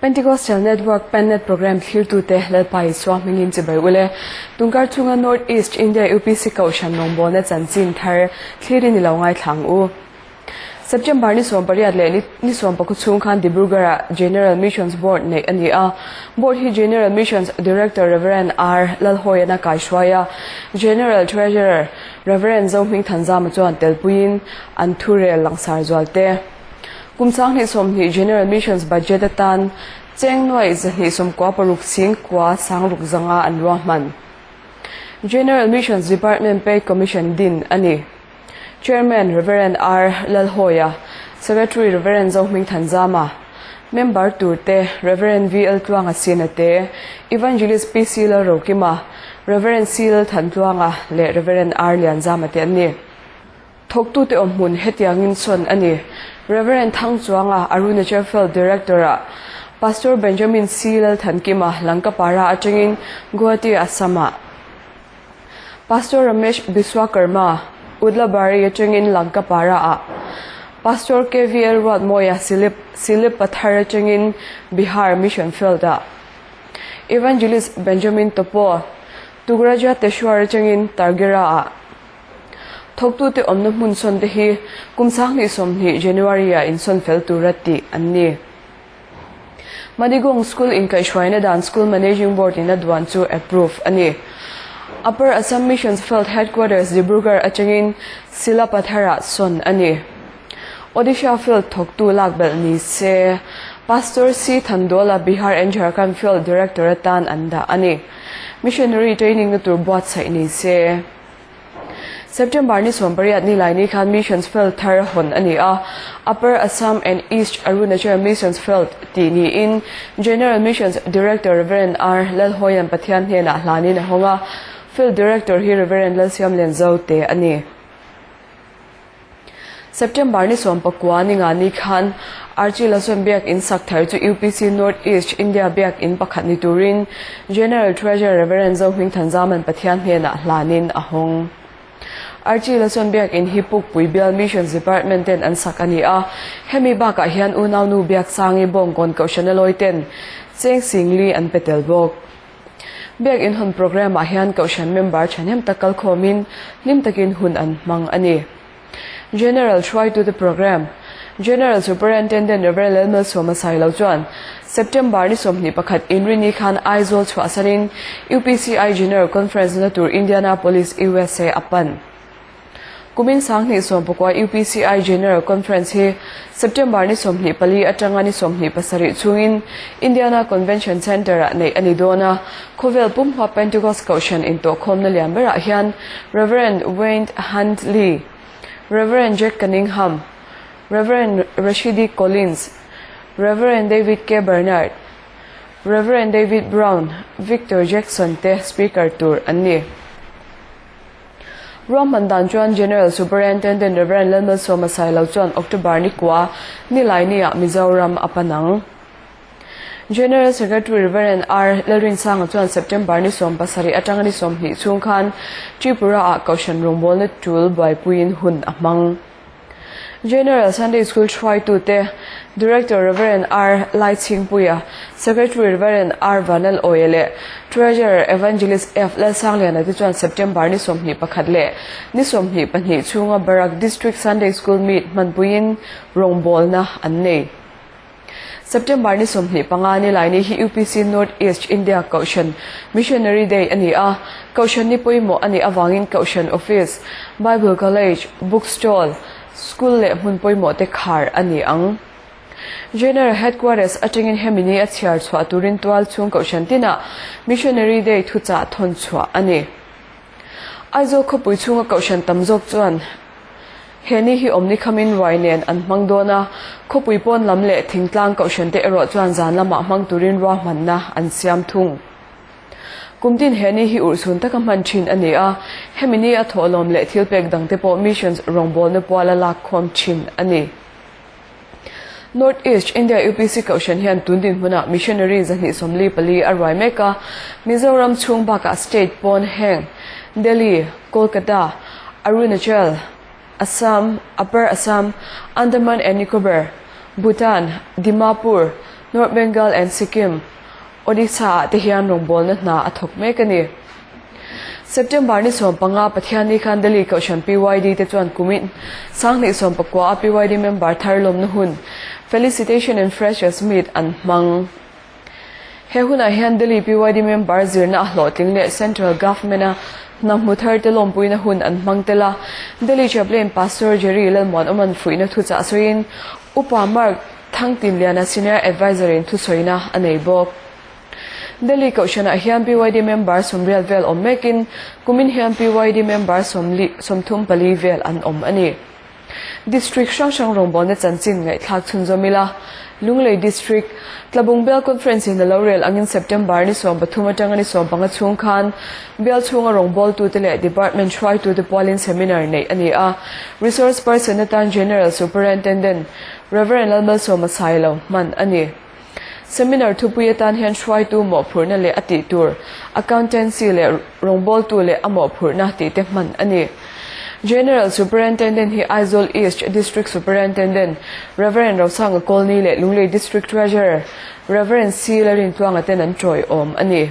Pentecostal Network Pennet Programme thlirtute Lalpa Isua hmingin chibai ule. Tunkar chhunga North East India UPC Kohhran rawngbawlna chanchin thar thlirin i lo ngaithla ang u. September ni 18 leh ni 19 chhung khan Dibrugarh-ah General Missions Board neih a ni a. Board hi General Missions Director Rev. R. Lalhawian a kaihruai a. General Treasurer Rev. Zohming Thanzama chuan telpuiin an thurel langsar zual te. Kum 2020 General Missions Budget atan cheng nuaih 296 sing kua sang ruk zanga an ruahman. General Missions Department Pay Commission din a ni. Chairman Rev. R. Lalhawia, Secretary Rev. Zohming Thanzama, Member turte Rev. V. L. Tluanga Sina te, Evangelist P. C. Lalrokima, Rev. C. Lalthantluanga leh Rev. R. Lianzama te an ni. Thawktute awm hmun hetiangin sawn a ni. Rev. Thangchuanga, Arunachal Field Director-ah, Pastor Benjamin C. Lalthankima, Langkapara atangin Guwahati, Assam-ah, Pastor Ramesh Biswakarma, Udlabari atangin Langkapara-ah, Pastor KVL Ruatmawia, Silip, Silip Pathar atangin Bihar Mission Field-ah, Evangelist Benjamin Topo, Tugraja Teshwar atangin Targera-ah. Thawktute awmna hmun sawn te hi kum 2020 January-ah insawn fel tura tih an ni. Madigong School inkaihhruaina dan School Managing Board in a duan chu approve a ni. Upper Assam Missions Field Headquarters Dibrugarh atangin Silapathar-ah sawn a ni. Odisha Field thawktu lak belh ni se Pastor C. Thandola Bihar and Jharkhand Field Director atan an dah a ni. Missionary training na tur buatsaih ni se. September ni 18 ni lai ni khan Missions Field thar hawn a ni a, Upper Assam and East Arunachal Missions Field tih niin General Missions Director Rev. R. Lalhawian Pathian hnenah hlanin a hawng a, Field Director hi Rev. Lalsiamlian Zote a ni. September ni 19 ni nga ni khan Archie Lason Biak In sak thar chu UPC North East India Biak In pakhat ni turin General Treasurer Rev. Zohming Thanzaman Pathian hnenah hlanin a hawng. Archie Lason Biak In hi Pukpui Bial Missions Department ten an sak a ni a, hemi bakah hian unau nu Biak Sangi Bawngkawn Kohhran a lawi ten Cheng Singli an pe tel bawk. Biak In hawn programme ah hian Kohhran member thahnem tak kalkhawmin hlim takin hun an hmang a ni. General hruaitute programme, General Superintendent Rev. Lalmalsawma Sailo chuan September ni 21 Inrini khan Aizawl chhuahsanin UPCI General Conference na tur Indianapolis, USA a pan. Kumin 2019 UPCI General Conference hi September ni 24 atanga ni 27 chhungin Indiana Convention Centre-ah neih a ni dawn a. Khawvel pumhua Pentecost Kohhran intawhkhawmna lian berah hian Rev. Wayne Huntley, Rev. Jack Cunningham, Rev. Rashidi Collins, Rev. David K. Bernard, Rev. David Brown, Victor Jackson te speaker tur an ni. Ruahman dan chuan General Superintendent Rev. Lalmalsawma Sailo chuan October ni kua ni lai ni ah Mizoram a pan ang. General Secretary Rev. R. Lalrinsanga chuan September ni 17 atanga ni 20 chhung khan Tripura ah Kohhran rawngbawlna tul buaipuiin hun a hmang. General Sunday School hruaitute Director Rev. R. Laichhingpuia, Secretary Rev. R. Vanal Awia leh Treasurer Evangelist F. Lalsangliana te chuan September ni 21 leh ni 22 chhunga Barak District Sunday School Meet hmanpuiin rawngbawlna an nei. September ni 25 ni lai ni hi UPC North East India Kohhran Missionary Day a ni a, Kohhran ni pawimawh a nih avangin Kohhran Office, Bible College, Book Stall, School leh hmun pawimawh te khar a ni ang. General Headquarters atangin hemi ni a chhiar chhuah turin tual chhung Kohhran tinah Missionary Day thuchah thawn chhuah a ni. Aizawl khawpui chhunga Kohhran tam zawk chuan He ni hi awmni khamin ruai nen an hmang dawn a, khawpui pawn lam leh thingtlang kohhran te erawh chuan zan lamah hmang turin ruahmanna an siam thung. Kum tin he ni hi urhsun taka hman thin a ni a, hemi ni a thawhlawm leh thil pek dang te pawh Missions rawngbawlna puala lak khawm thin a ni. North East India UPC kohhran hian tun dinhmunah missionary 244 a ruai mek a, Mizoram chhung bakah state pawn heng Delhi, Kolkata, Arunachal, Assam, Upper Assam, Andaman and Nicobar, Bhutan, Dimapur, North Bengal and Sikkim, Odisha ah te hian rawngbawlna hna a thawk mek a ni. September ni 15 Pathianni khan Delhi Kohhran PYD te chuan kumin 2019 a PYD member thar lawmna hun Felicitation and Freshers Meet an hmang. He hunah hian Delhi PYD member zirna a hlawhtling leh Central Government a hna hmu thar te lawmpuina hun an hmang tel a. Delhi Chaplain Pastor Jerry Lalmuanawma'n fuihna thuchah sawiin Upa Mark Thangtinliana Senior Adviser in thusawina a nei bawk. Delhi Kohhranah hian PYD member 80 vel awm mekin kumin hian PYD member 34 vel an awm a ni. District hrang hrang rawngbawlna chanchin ngaihthlak chhunzawm ila, Lunglei District, Tlabung Bial Conference in a lo rel angin September ni 13 atanga ni 15 chhung khan Bial chhunga rawngbawltute leh Department hruaitute pualin seminar neih a ni a. Resource person atan General Superintendent Rev. Lalmalsawma Sailo hman a ni. Seminar thupui atan hian hruaitu mawhphurhna leh a tih tur, accountancy leh rawngbawltu leh a mawhphurhna tih te hman a ni. General Superintendent hi Aizawl East District Superintendent Rev. Rosanga Kawlni leh Lunglei District Treasurer Rev. C. Lalrintluanga ten an tawiawm a ni.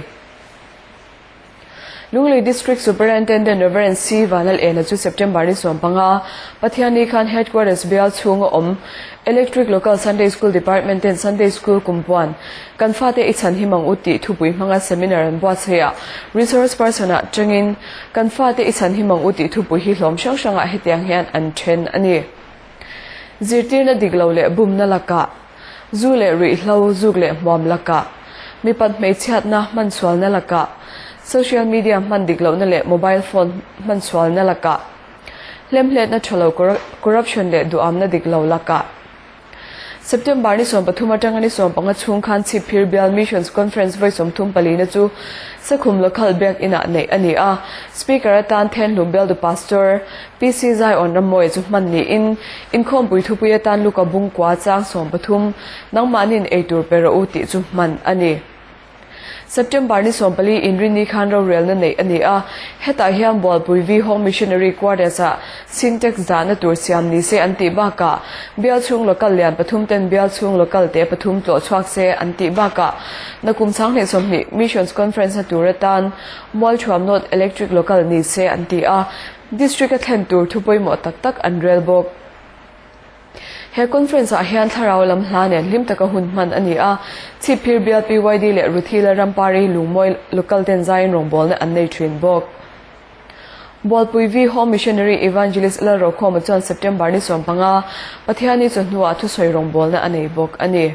Lunglei District Superintendent Rev. C. Vanlalena chu September ni 15, Pathianni khan Headquarters bial chhunga awm Electric Local Sunday School Department ten Sunday School kumpuan kan fate i chhan him ang u tih thupui hmanga seminar an buatsaih ah resource person ah tangin kan fate i chhan him ang u tih thupui hi hlawm hrang hrangah hetiang hian an then a ni. Zirtirna dik lo leh bumna lakah, zu leh ruihhlo zuk leh hmuam lakah, mipat hmeichhiatna hmansualna lakah, social media hman dik lohna leh mobile phone hmansualna lakah, hlemhletna tha lo corruption leh duhamna dik lo lakah. September ni 13 atanga ni 15 chhung khan Chhipphir Bial Missions Conference vawi 34 na chu Sakhum Local Biak Inah neih a ni a. Speaker atan Thenhlum Bialtu Pastor PC Zion Rammawi chu hman niin inkhawmpui thupui atan Luka Bungkua chang 13 nangmahnin eitur pe rawh u tih chu hman a ni. September ni 14 inrinni khan rorelna neih a ni a, hetah hian Bualpui V Home Missionary Quarters ah Sintex dahna tur siam ni se an tih bakah bial chhung local lian pathum ten bial chhung local te pathum tlawh chhuak se an tih bakah nakum 2020 Missions Conference na tur atan Mualthuam North Electric Local ni se an ti a, District a thlen tur thu pawimawh tak tak an rel bawk. He conference ah hian thlarau lam hla nen hlim taka hun hman a ni a, Chhipphir bial PYD leh Ruthila Rampari Lungmawi local ten zaiin rawngbawlna an nei thin bawk. Bualpui V Home Missionary Evangelist Lalrokhawma chuan September ni 15, Pathianni chawhnuah thusawi rawngbawlna a nei bawk a ni.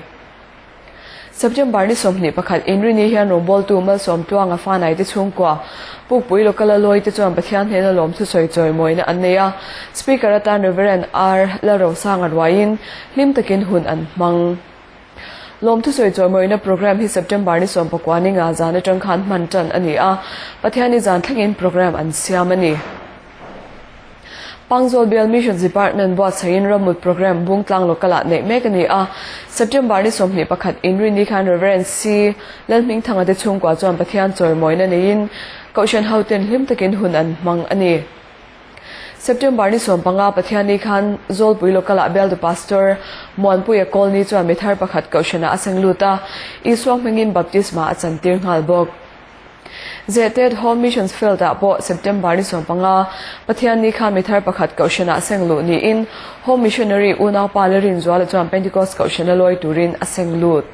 September ni 21 Inrini hian rawngbawltu Malsawm Tluanga Fanai te chhungkua Pukpui Local a lawi te chuan Pathian hnena lawm thusawi chawimawina an nei a, Speaker atan Rev. R. Lalrosanga ruaiin hlim takin hun an hmang. Lawm thusawi chawimawina program hi September ni 19 ni nga zan atang khan hman tan a ni a, Pathianni zan thlengin program an siam a ni. Pangzawl Bial Missions Department buatsaihin Ramut Programme Bungtlang Local ah neih mek a ni a. September ni 21 Inrinni khan Rev. C. Lalhmingthanga te chhungkua chuan Pathian chawimawina neiin Kohhran hoten hlim takin hun an hmang a ni. September ni 15 Pathianni khan Zawlpui Local ah Bialtu Pastor Muanpuia Kawlni chuan mithar pakhat Kohhranah a seng lut a, Isua hmingin Baptisma a chantir nghal bawk. Zehtet Home Missions Field ah pawh September ni 15, Pathianni khan mithar pakhat Kohhranah seng luh niin Home Missionary unaupa Larinzuala chuan Pentecost Kohhrana lawi turin a seng lut.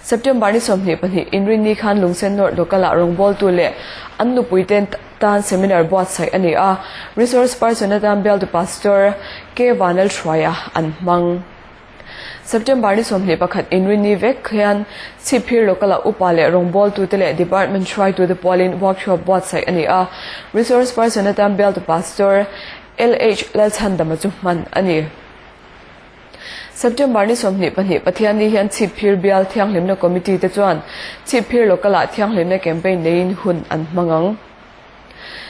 September ni 22 Inrinni khan Lungsen North Local ah rawngbawltu leh an nupuite tan seminar buatsaih a ni a, Resource person atan Bialtu Pastor K Vanlalhruaia an hmang. September ni 21 Inrinni vek hian Chhipphir Local ah upa leh rawngbawltute leh department hruaitute pualin workshop buatsaih a ni a, resource person atan Bialtu Pastor LH Lalchhandama chu hman a ni. September ni 22 Pathianni hian Chhipphir Bial Thianghlimna Committee te chuan Chhipphir Local ah Thianghlimna campaign neiin hun an hmang ang.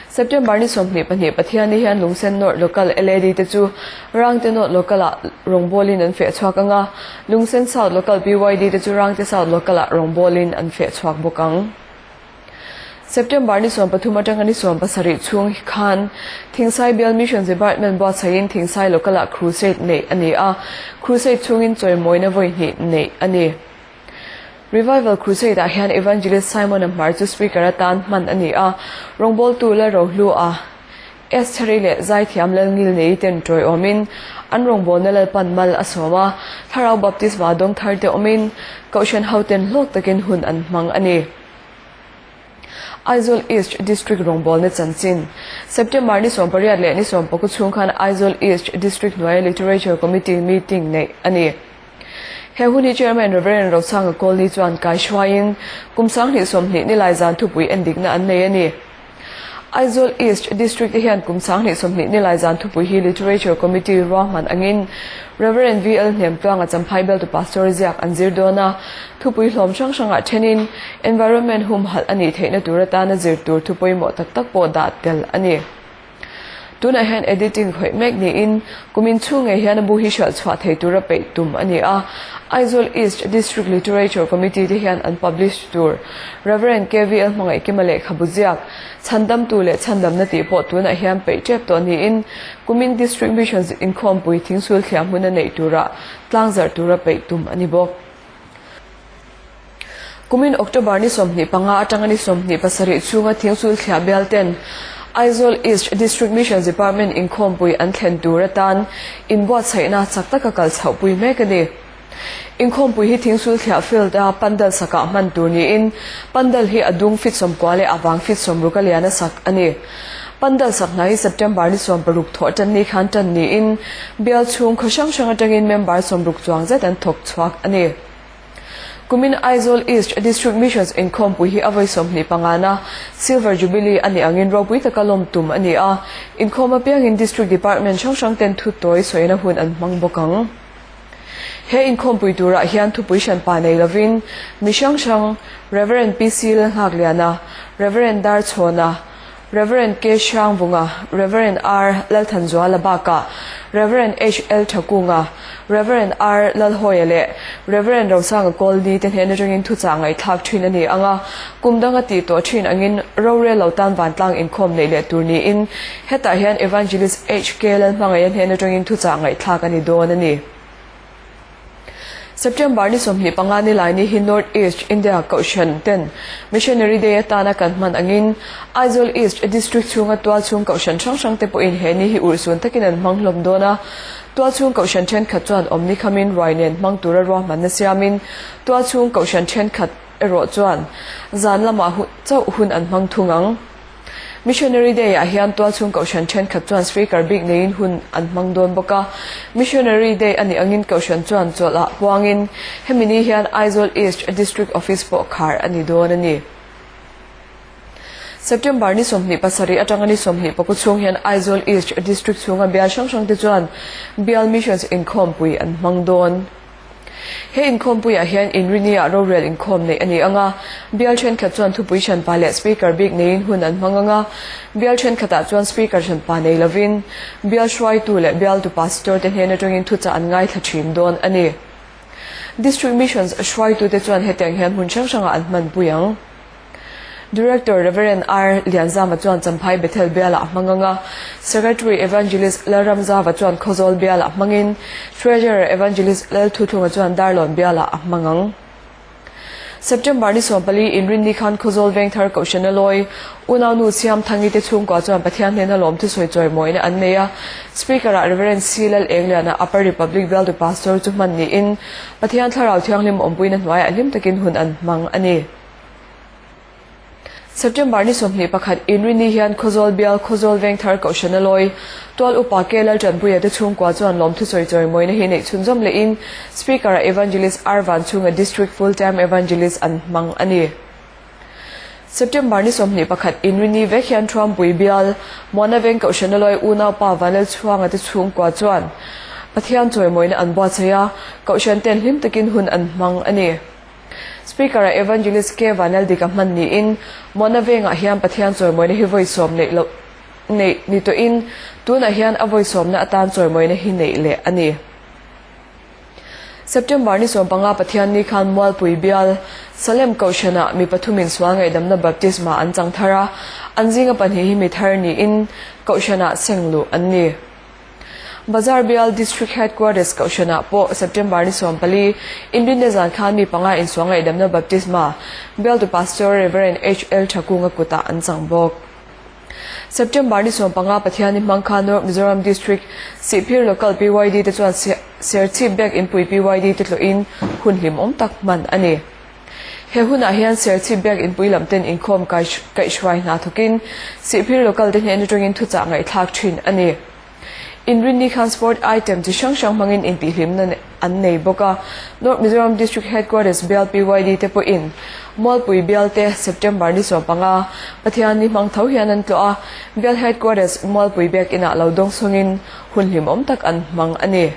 September ni 22 Pathianni hian Lungsen North Local LAD te chu Rangte North Local ah rawngbawlin an feh chhuak ang a, Lungsen South Local PYD te chu Rangte South Local ah rawngbawlin an feh chhuak bawk ang. September ni 13 atanga ni 17 chhung khan Thingsai Bial Missions Department buatsaihin Thingsai Local-ah Crusade neih a ni a, Crusade chhungin chawimawina vawi hnih neih a ni. Revival Crusade-ah hian Evangelist Simon-a hmar chu Speaker atan hman a ni a, rawngbawltu la rohlu a Estheri leh Zaithiam Lalngil nei ten tawiawmin an rawngbawlna Lalpan mal a sawm a, Thlarau Baptisma dawng thar te awmin Kohhran hoten hlawk takin hun an hmang a ni. Aizawl East District rawngbawlna chanchin September ni 18 leh ni 19 chhung khan Aizawl East District hnuaia Literature Committee meeting neih a ni. He hun hi Chairman Rev. Rosanga Kawlni chuan kaihruaiin kum 2020 nilai zan thupui endikna an nei a ni. Aizawl East District te hian kum 2020 nilai zan thupui hi Literature Committee ruahman angin Rev. VL Hnemtluanga Champhai Bialtu Pastor ziak an zir dawn a, thupui hlawm hrang hrangah thenin environment humhalh a nih theihna tur atana zir tur thu pawimawh tak tak pawh dah tel a ni. Tunah hian editing khawih mek niin kumin chhung ngei hian a bu hi hriat chhuah thei tura peih tum a ni a. Aizawl East District Literature Committee te hian an publish tur Rev. KVL Hmangaihkima lehkhabu ziak Chhandamtu leh Chhandamna tih pawh tunah hian peih tep tawh niin kumin District Missions inkhawmpui thingsul thliah hmuna neih tura tlangzarh tura peih tum a ni bawk. Kumin October ni 25 atanga ni 27 chhunga thingsul thliah bial ten Aizawl East District Missions Department inkhawmpui an thlen tur atan inbuatsaihna chak taka kal chhohpui mek a ni. Inkhawmpui hi thingsul thliah field a pandal sakah hman tur niin pandal hi a dung fit 90 leh a vang fit 60 a lian a sak a ni. Pandal sak hna hi September ni 60 thawh tan ni khan tan niin bial chhung khaw hrang hrang atangin member 60 chuang zet an thawk chhuak a ni. Kumin Aizawl East District Missions inkhawmpui hi a vawi 25 na Silver Jubilee a nih angin ropui taka lawm tum a ni a, inkhawm apiangin District Department hrang hrang ten thu tawi sawina hun an hmang bawk ang. He inkhawmpui turah hian thupui hranpa nei lovin mi hrang hrang Rev. PC Lalnghakliana, Rev. Darchhawna, Rev. K. Hrangvunga, Rev. R. Lalthanzuala bakah Rev. H. L. Thakunga, Rev. R. Lalhawia leh Rev. Rosanga Kawlni te hnen atangin thuchah ngaihthlak thin a ni ang a, kum danga tih tawh thin angin rorel lo tan vantlang inkhawm neih leh tur niin hetah hian Evangelist H. K. Lalhmangaia hnen atangin thuchah ngaihthlak a ni dawn a ni. September ni 25 ni lai ni hi North East India Kohhran ten Missionary Day atana kan hman angin Aizawl East District chhunga tualchhung Kohhran hrang hrang te pawhin he ni hi urhsun takin an hmang hlawm dawn a. Tualchhung Kohhran thenkhat chuan awmni khamin ruai nen hmang tura ruahmanna siamin tualchhung Kohhran thenkhat erawh chuan zan lamah chauh hun an hmang thung ang. Missionary Day-ah hian tualchhung Kohhran thenkhat chuan speaker bik neiin hun an hmang dawn bawk a. Missionary Day a nih angin Kohhran chuan chawlhah puangin hemi ni hian Aizawl East District Office pawh khar a ni dawn a ni. September ni 27 atanga ni 24 chhung hian Aizawl East District chhunga bial hrang hrangte chuan Bial Missions inkhawmpui an hmang dawn. He inkhawmpuiah hian Inrinia rorel inkhawm neih a ni ang a, bial thenkhat chuan thupui hranpa leh speaker bik neiin hun an hmang ang a, bial thenkhatah chuan speaker hranpa nei lovin bial hruaitu leh bialtu pastor te hnen atangin thuchah an ngaithla thin dawn a ni. District Missions hruaitute chuan hetiang hian hmun hrang hrangah an hmanpui ang. Director Rev. R. Lianzama chuan Champhai Bethel bialah a hmang ang a, Secretary Evangelist Lalramzava chuan Khawzawl bialah hmangin, Treasurer Evangelist Lalthuthlunga chuan Darlawn bialah a hmang ang. September ni 14 inrinni khan Khawzawl Vengthar Kohhrana lawi unaunu Siamthangi te chhungkua chuan Pathian hnena lawmthu sawi chawimawina an nei a, Speaker-ah Rev. C. Lal Engliana Upper Republic bialtu Pastor chu hman niin Pathian Thlarau Thianghlim awmpuina hnuaiah hlim takin hun an hmang a ni. September ni 21 Inrini hian Khawzawl bial Khawzawl Vengthar Kohhrana lawi tual upa K Laltanpuia te chhungkua chuan lawmthu sawi chawimawina hi neih chhunzawm lehin Speaker-ah Evangelist R Vanchhunga District Full Time Evangelist an hmang a ni. September ni 21 Inrini vek hian Thuampui bial Muana Veng Kohhrana lawi unaupa Vanlalchhuanga te chhungkua chuan Pathian chawimawina an buatsaih a, Kohhran ten hlim takin hun an hmang a ni. Speaker-ah Evangelist K. Vanaldika hman niin Muana Vengah hian Pathian chawimawina hi vawi sawm neih loh neih ni tawhin tunah hian a vawi sawmna atan chawimawina hi neih leh a ni. September ni 15 Pathianni khan Mualpui bial Salem Kohhranah mi pathumin sual ngaihdamna baptisma an chang thar a, an zinga pahnih hi mi thar niin Kohhranah seng luh an ni. Bazar bial District Headquarters Kohhranah pawh September ni 14 Inrinne zan khan mi panga insual ngaihdamna baptisma bialtu Pastor Rev. HL Thakunga kutah an chang bawk. September ni 15 Pathianni hmang khan North Mizoram District Sihphir Local PYD te chuan Serchhip Biak Inpui PYD te tlawhin hun hlimawm tak hman a ni. He hunah hian Serchhip Biak Inpui lam ten inkhawm kaihhruai hna thawkin Sihphir Local te hnen atangin thuchah ngaihthlak thin a ni. Inrinni khan sport item chi hrang hrang hmangin intihhlimna an nei bawk a. North Mizoram District Headquarters bial PYD te pawhin Mualpui bial te September ni 15 Pathianni hmang tho hian an tlawh a, bial Headquarters Mualpui biak inah lo dawng chungin hun hlimawm tak an hmang a ni.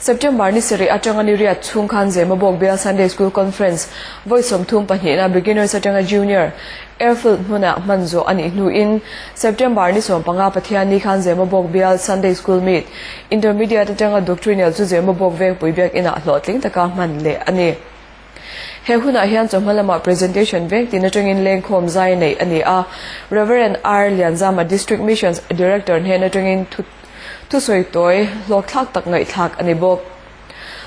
September ni sarih atanga ni riat chhung khan Zemabawk Bial Sunday School Conference vawi 32 na Beginners atanga Junior Airfield hmunah hman zawh a nih hnuin September ni 15 Pathianni khan Zemabawk Bial Sunday School Meet Intermediate atanga Doctrinal chu Zemabawk Vengpui Biak Inah hlawhtling taka hman leh a ni. He hunah hian chawhma lamah presentation veng tin atangin lengkhawm zai neih a ni a, Rev. R. Lianzama District Missions Director hnen atangin thusawi tawi hlawkthlak tak ngaihthlak a ni bawk.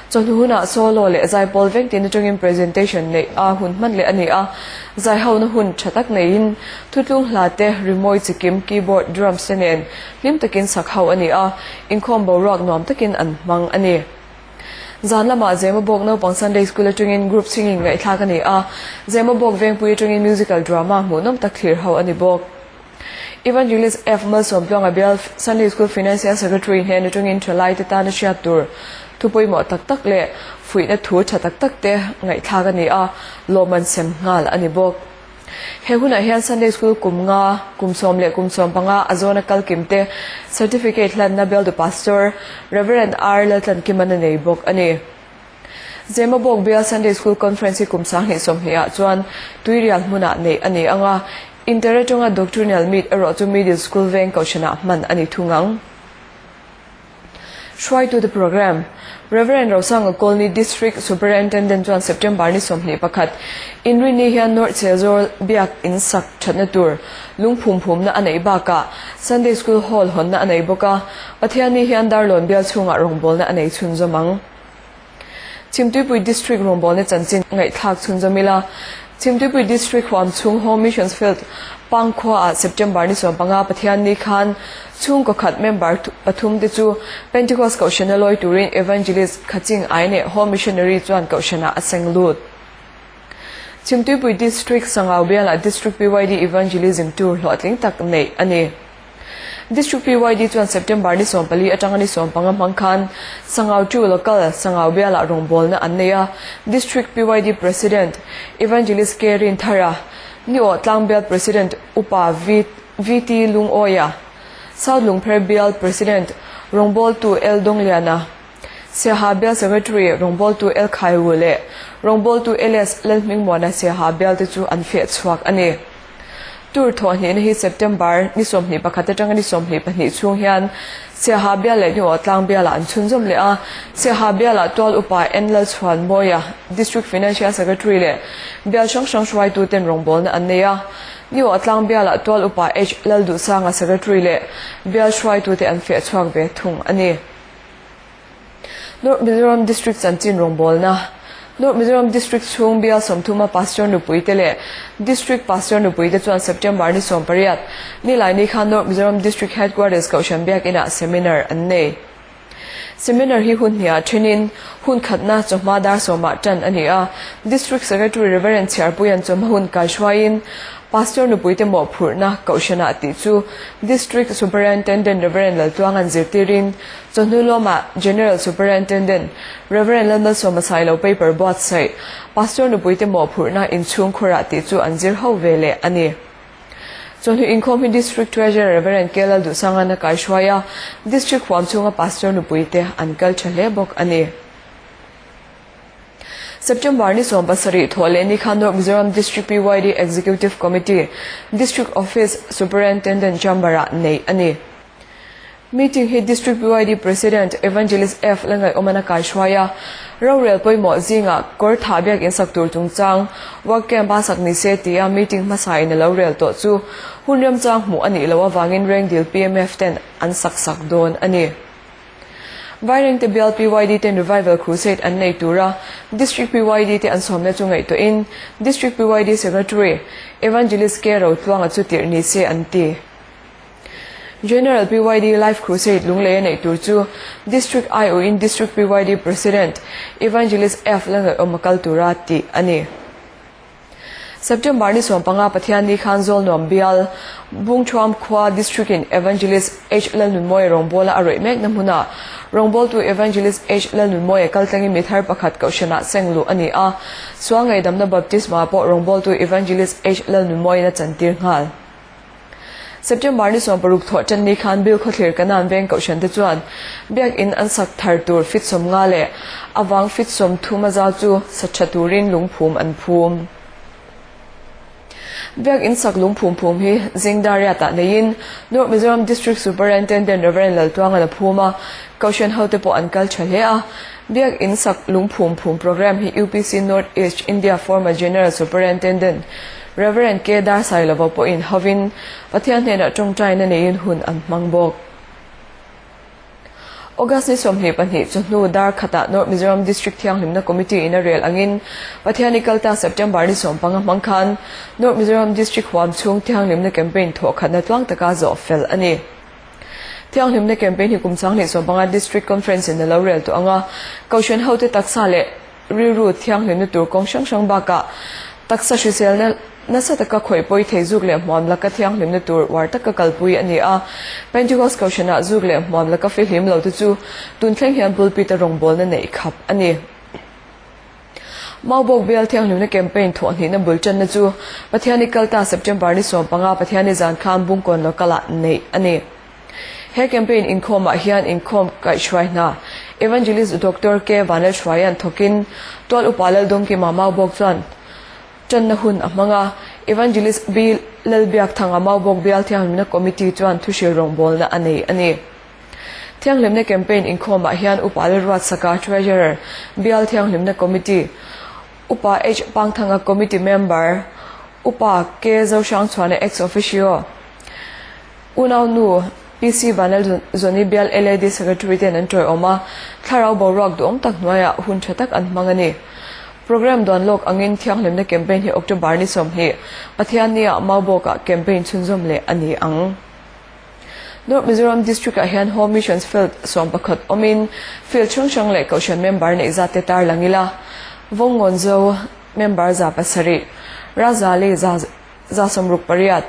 Chawhnu hunah solo leh zaipawl veng tin atangin presentation neih a hun hman leh a ni a, zaihona hun tha tak neiin thutlung hla te, rimawi chikim, keyboard, drums te nen hlim takin sak ho a ni a, inkhawm boruak nuam takin an hmang a ni. Zan lamah Zemabawk naupang Sunday School atangin group singing ngaihthlak a ni a, Zemabawk Vengpui atangin musical drama hmuhnawm tak thlir ho a ni bawk. Evangelist F. Malsawmtluanga bial Sunday School Financial Secretary hnen atangin thalaite tana hriat tur thu pawimawh tak tak leh fuihna thu tha tak tak te ngaihthlak a ni a, lawmman sem nghal a ni bawk. He hunah hian Sunday School kum nga, kum sawm leh kum 15 a zawna kal kim te Certificate hlanna bialtu Pastor Rev. R. Laltlankiman a nei bawk a ni. Zemabawk bial Sunday School Conference hi kum 2020 ah chuan Tuirial hmunah neih a ni ang a, Inter atanga Doctrinal Meet erawh chu Middle School veng kohhranah hman a ni thung ang. Hruaitute Programme, Rev. Rosanga Colney District Superintendent chuan September ni 21 Inrinni hian North Serzawl biak in sak thatna tur lungphum phumna a neih bakah Sunday School Hall hawnna a nei bawk a, Pathianni hian Darlawn bial chhungah rawngbawlna a nei chhunzawm ang. Chhimtuipui District rawngbawlna chanchin ngaihthlak chhunzawm ila, Chhimtuipui District huam chhung Home Missions Field Pangkhuaah September ni 15 Pathianni khan chhungkaw khat member pathum te chu Pentecost Kohhrana lawi turin Evangelist Khaching Aine Home Missionary chuan Kohhranah a seng lut. Chhimtuipui District Sangau bialah District PYD Evangelism Tour hlawhtling tak neih a ni. District PYD chuan September ni 14 atanga ni 15 hmang khan Sangau 2 Local Sangau bialah rawngbawlna an nei a, District PYD President Evangelist K Rinthara, Niawh Tlangbial President Upa VT Lungawia, South Lungpher Bial President rawngbawltu L Dongliana, Siaha Bial Secretary rawngbawltu L Khaiwu leh rawngbawltu LS Lalhmingmuana Siaha bial te chu an feh chhuak a ni. Tour thawhhnihna hi September ni 21 atanga ni 22 chhung hian Siaha bial leh Niawh Tlang bialah an chhunzawm leh a. Siaha bialah tual upa N Lalchhuanmawia, District Financial Secretary leh bial hrang hrang hruaituten rawngbawlna an nei a. Niawh Tlang bialah tual upa H Lalduhsanga Secretary leh bial hruaitute an feh chhuak ve thung a ni. North Mizoram District chanchin rawngbawlna, North Mizoram District chhung bial 30 a Pastor nupui te leh District Pastor nupui te chuan September ni 18 Nilaini khan North Mizoram District Headquarters Kohhran Biak Inah seminar an nei. Seminar hi hun hniah thenin hun khatna chawhma dar sawmah tan a ni a, District Secretary Rev. Chhiarpuian chawhma hun kaihruaiin Pastor nupui te mawhphurhna Kohhranah tih chu District Superintendent Rev. Laltluanga'n zirtirin Chawhnu lawmah General Superintendent Rev. Lalmalsawma Sailo paper buatsaih Pastor nupui te mawhphurhna inchhung khurah tih chu an zir ho ve leh a ni. Chawhnu inkhawm hi District Treasurer Rev. K Lalduhsanga'n a kaihruai a, District huam chhunga Pastor nupui te an kal tha hle bawk a ni. September ni 17 thawh leh ni khan North Mizoram District PYD Executive Committee District Office Superintendent Chamber-ah neih a ni. Meeting hi District PYD President Evangelist F Langaihawman a kaihruai a, rorel pawimawh zingah kawr thah biak in sak tur chungchang work camp a sak ni se tia meeting hmasa in a lo rel tawh chu hun remchang hmuh a nih loh avangin Rengdil PMF ten an sak sak dawn a ni. Vairengte bial PYD ten Revival Crusade an nei tura District PYD te an sawmna chu ngaihtuahin District PYD Secretary Evangelist K Rotluanga chu tirh ni se an ti. General PYD Life Crusade Lunglei a neih tur chu District aiawhin District PYD President Evangelist F Langaihawm a kal tura tih a ni. September ni 15 Pathianni khan Zawlnuam bial Bungthuam khua District in Evangelist H Lalnunmawia rawngbawla a rawih mekna hmunah rawngbawltu Evangelist H Lalnunmawia kaltlangin mi thar pakhat kohhranah seng luh a ni a, sual ngaihdamna baptisma pawh rawngbawltu Evangelist H Lalnunmawiin a chantir nghal. September ni 16 thawh tan ni khan Bill Khawthlir Kanan veng kohhran te chuan Biak In an sak thar tur fit 50 leh avang fit 30 a zau chu sa tha turin lungphum an phum. Biak In sak lungphum phum hi Zingdariat ah neiin North Mizoram District Superintendent Rev Laltuangan a phum a, kohhran hote pawh an kal tha hle a. Biak In sak lungphum phum programme hi UPC North East India former General Superintendent Rev. K. Darsailova pawhin hovin Pathian hnenah tawngtaina neiin hun an hmang bawk. August ni 22 chawhnu dar khatah North Mizoram District Thianghlimna Committee in a rel angin Pathiani kalta September ni 15 hmang khan North Mizoram District huam chhung Thianghlimna Campaign thawhkhatna tluang taka zawh fel a ni. Thianghlimna Campaign hi kum 2015 District Conference in a lo rel tawh anga Kohhran hote taksa leh Rilru thianghlimna tur kawng hrang hrang bakah taksa hriselna nasa taka khawih pawi thei zuk leh hmuam laka thianghlimna tur uar taka kalpui a ni a. Pentecost Kohhranah zuk leh hmuam laka fihlim lo te chu tun thleng hian pulpit-a rawngbawlna neih khap a ni. Maubawk Bial Thianghlimna Campaign thawhhnihna bul tanna chu Pathiani kalta September ni 15 Pathiani zan khan Bungkawn Local-ah neih a ni. He campaign inkhawmah hian inkhawm kaihhruai hna Evangelist Doctor K Vanlalhruaia'n thawkin Tual Upa Laldawngkima Maubawk chuan tanna hun a hmang a, Evangelist B Lalbiakthanga Maubawk Bial Thianghlimna Committee chuan thuhril rawngbawlna a nei a ni. Thianghlimna campaign inkhawmah hian Upa Lalruatsaka Treasurer, Bial Thianghlimna Committee, Upa H Pangthanga Committee Member, Upa K Zohrangchhuana Ex Officio, Unau nu PC Vanlal Zawni bial LAD Secretary ten an tawiawm a, thlarau boruak duhawm tak hnuaiah hun tha tak an hmang a ni. Programme duan lawk angin thianghlimna campaign hi October ni 20, Pathiannia Maubawkah campaign chhunzawm leh a ni ang. North Mizoram District ah hian Home Missions Field 11 awmin field hrang hrang leh kohhran member neih zat te tarlang ila, Vawngawnzo member 700, Razali 68,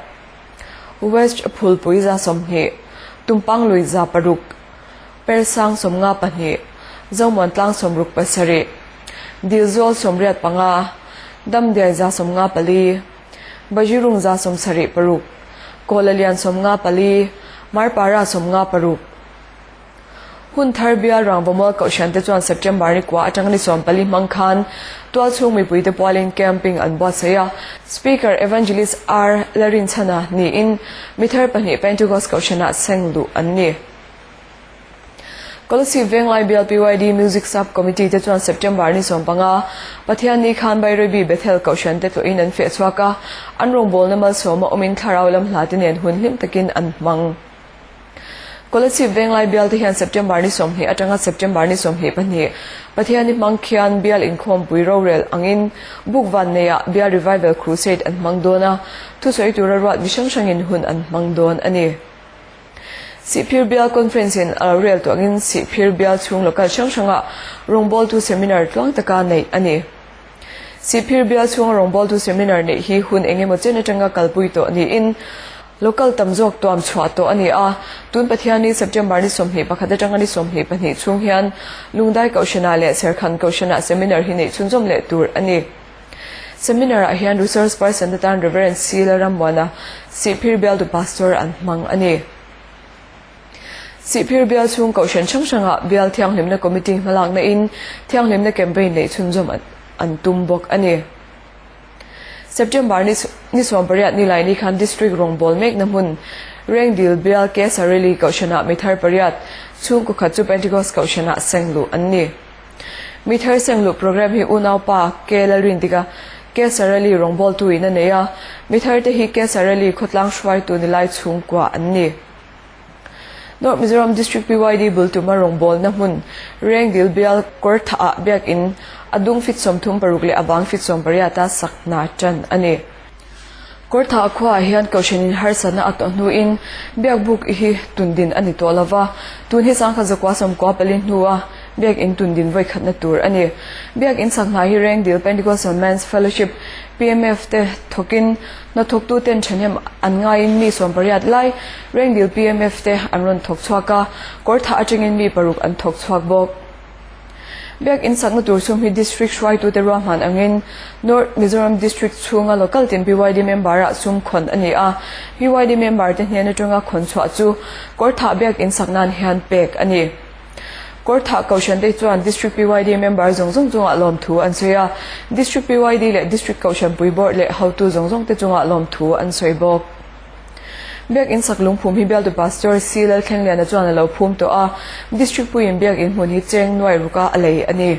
West Phulpui 20, Tumpang lui 600, Persang 52, Zomuan tlang 67, Dilzawl 85, Damdiai 54, Bajirung 76, Kawlalian 54, Marpara 56. Hun thar bial Rangvamual Kohhran te chuan September ni kua atanga ni 14 hmang khan tualchhung mipuite pualin camping an buatsaih a. Speaker Evangelist R Larinchhana niin mi thar pahnih Pentecost Kohhranah seng luh an ni. Kolasib Venglai bial PYD Music Sub Committee te chuan September ni 15 Pathianni khan Bairabi Bethel Kohhran te tlawhin an feh chhuak a, an rawngbawlna malsawma awmin thlarau lam hla te nen hun hlim takin an hmang. Kolasib Venglai bial te hian September ni 20 atanga September ni 22 Pathianni hmang khian bial inkhawmpui rorel angin Bukvan neiah bial Revival Crusade an hmang dawn a, thusawi tura ruat mi hrang hrangin hun an hmang dawn a ni. Sihphir Bial Conference in a lo rel tawh angin Sihphir Bial chhung local hrang hrangah rawngbawltu seminar tluang taka neih a ni. Sihphir bial chhunga rawngbawltu seminar neih hi hun eng emaw chen atanga kalpui tawh niin local tam zawk tuam chhuah tawh a ni a. Tun Pathianni September ni 21 atanga ni 22 chhung hian Lungdai Kohhranah leh Serkhan Kohhranah seminar hi neih chhunzawm leh tur a ni. Seminar ah hian resource person te tan Reverend C Lalrammuana, Sihphir bialtu pastor an hmang a ni. Sihphir bial chhung kohhran hrang hrangah Bial Thianghlimna Committee hmalakna in Thianghlimna Campaign neih chhunzawm an tum bawk a ni. September ni 18 ni lai ni khan District rawngbâwl mekna hmun Rengdil bial Kesareli Kohhranah mi thar pariat, chhungkaw khat chu Pentecost Kohhranah seng luh an ni. Mi thar seng luh programme hi unaupa K Lalrindika, Kesareli rawngbawltu in a nei a, mi thar te hi Kesareli khawtlang hruaitu ni lai chhungkua an ni. North Mizoram District PYD bul tuma rawngbawlna hmun Rengdil bial kawr thah ah biakin a dung fit 36 leh a vang fit 18 a sak hna tan a ni. Kawr thah khuaah hian kohhranin harsatna a tawh hnuin biakbuk hi tundin a ni tawh lo va, tun hi sangkhat zakua sawmkua pali hnua biakin tundin vawikhatna tur a ni. Biakin sak hna hi Rengdil Pentecostal Men's Fellowship, PMF, te thawkin hnathawktuten thahnem an ngaiin mi 80 lai Rengdil PMF te an rawn thawk chhuak a, kawr thah atangin mi paruk an thawk chhuak bawk. Biakinn sakna tur sum hi District hruaitute ruahman angin North Mizoram District chhunga local tin PYD member-ah sum khawn a ni a, PYD member te hnen atanga khawn chhuah chu Kawrthah Biakinn sak nan hian pek a ni. Kawrthah Kohhran te chuan District PYD member zawng zawng chungah lawmthu an sawi a, District PYD leh District Kohhranpui Board leh hotu zawng zawng te chungah lawmthu an sawi bawk. Biakinn sak lungphum hi bialtu Pastor C Lalthlengliana chuan a lo phum tawh a, District puiin biakinn hmun hi cheng nuai ruka a lei a ni.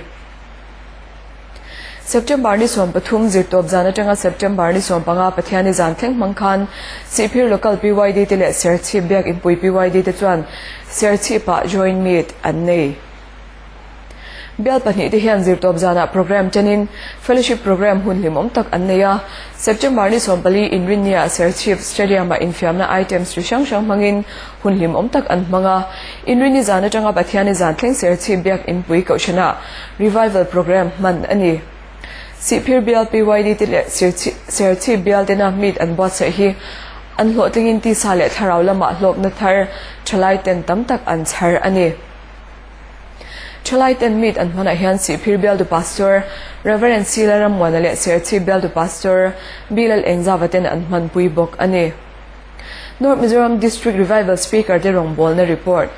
September ni 13 zirtawp zan atanga September ni 15 Pathianni zan thleng hmang khan Sihphir Local PYD te leh Serchhip Biakinnpui PYD te chuan Serchhip-ah Joint Meet an nei. Bial pahnih te hian zirtawp zanah programme tenin fellowship programme hun hlimawm tak an nei a. September ni 14 Inrinnia Serchhip Stadium-ah infiamna items chi hrang hrang hmangin hun hlimawm tak an hmang a. Inrinni zan atanga Pathianni zan thleng Serchhip Biak Inpui Kohhranah revival programme hman a ni. Sihphir bial PYD te leh Serchhip bial tena meet an buatsaih hi an hlawhtlingin tisa leh thlarau lamah hlawkna thar thalai ten tam tak an chhar a ni. Thalai ten meet an hmanah hian Sihphir bialtu Pastor Rev. Sila Rammuana leh Serchhip bialtu Pastor Bilal Engzava ten an hmanpui bawk a ni. North Mizoram District Revival Speaker te rawngbawlna report.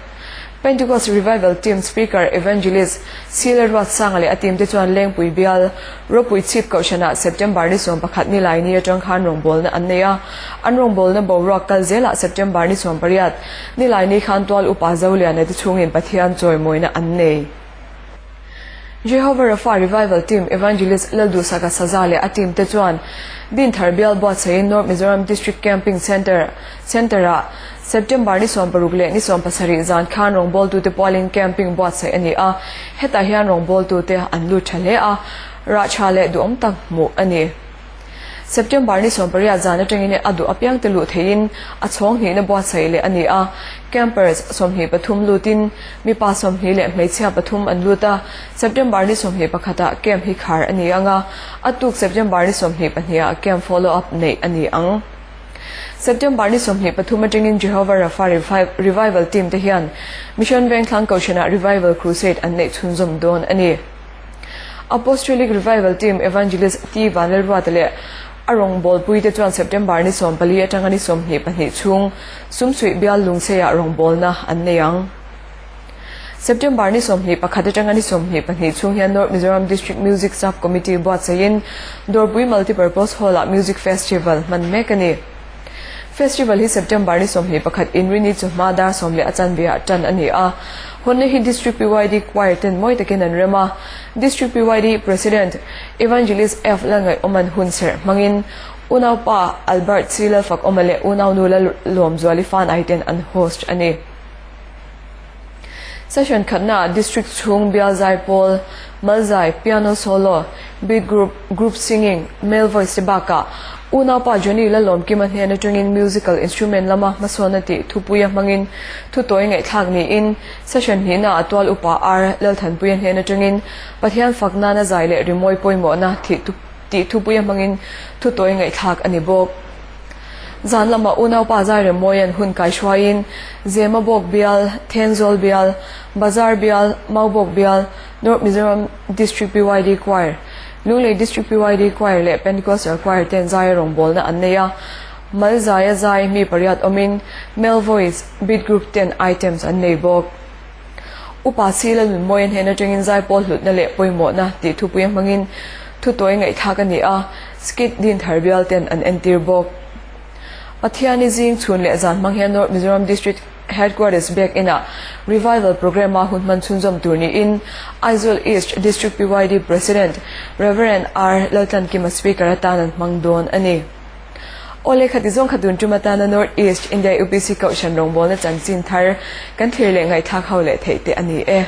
Pentecost Revival Team Speaker Evangelist Sila Ruatsanga leh a team te chuan Lengpui bial Ropui Chhip Kohhranah September ni 11 ni lai ni atang khan rawngbawlna an nei a, an rawngbawlna boruak kal zelah September ni 18 Nilaini khan tual upa Zoliana te chhungin Pathian chawimawina an nei. Jehovah Rapha Revival Team Evangelist Lalduhsaka Saza leh a team te chuan Dinthar bial buatsaiin North Mizoram District Camping Centre Centre-ah September ni 16 leh ni 17 zan khan rawngbawltute pualin camping buatsaih a ni a, hetah hian rawngbawltute an lut tha hle a, rah tha leh duhawm tak hmuh a ni. September ni 18 zan atangin a duh apiang te luh theihin a chhawng hnihna buatsaih leh a ni a, campers 23 lutin mipa 20 leh hmeichhia pathum an lut a, September ni 21 ah camp hi khar a ni ang a, a tuk September ni 22 ah camp follow up neih a ni ang. September ni 23 atangin Jehovah Rapha Revival Team te hian Mission Vengthlang Kohhranah Revival Crusade an neih chhunzawm dawn a ni. Apostolic Revival Team Evangelist T Vanlalruata leh a rawngbawlpui te chuan September ni 14 atanga ni 22 chhung Sumsuih bial Lungseiah rawngbawlna an nei ang. September ni 21 atanga ni 22 chhung hian North Mizoram District Music Sub Committee buatsaihin Dawrpui Multipurpose Hall-ah Music Festival hman mek a ni. Festival hi September ni 21 Inrini chu hma dar sawm leh a chanve-ah tan a ni a. Hawnna hi District PYD Choir ten mawi takin an rem a. District PYD President Evangelist F Lalngaihawman hun serh hmangin unaupa Albert C Lalfakawma leh unaunu Lalawmzuali Fanai ten an host a ni. Session khatnaah District chhung bial zai pawl, malzai, piano solo, beat group, group singing, male voice te bakah unaupa Johnny Lalawmkima hnen atangin musical instrument lama hmasawnna tih thupuia hmangin thutawi ngaihthlak niin session hnihnaah tual upa R Lalthanpuia hnen atangin Pathian fak nana zai leh rimawi pawimawhna tih thupuia hmangin thutawi ngaihthlak a ni bawk. Zan lamah unaupa Zairemmawia'n hun kaihruaiin Zemabawk bial, Thenzawl bial, Bazar bial, Maubawk bial, North Mizoram District PYD Choir, Lunglei District PYD Choir leh Pentecostal Choir ten zaia rawngbawlna an nei a. Mal zaia zai mi pariat awmin Male Voice, Beat Group ten items an nei bawk. Upa Sila Nunmawian hnen atangin zaipawl hlutna leh pawimawhna tih thupuia hmangin thutawi ngaihthlak a ni a, skit din thar bial ten an entir bawk. Pathiani zing chhun leh zan hmang hian North Mizoram District Headquarters biak inah Revival Programme a hun hman chhunzawm tur niin Aizawl East District PYD President Rev. R. Laltlankima Speaker atan an hmang dawn a ni. Awle khati zawng kha tun tum atana North East India UPC Kohhran rawngbawlna chanchin thar kan thlir leh ngaihthlak ho leh theih te a ni e.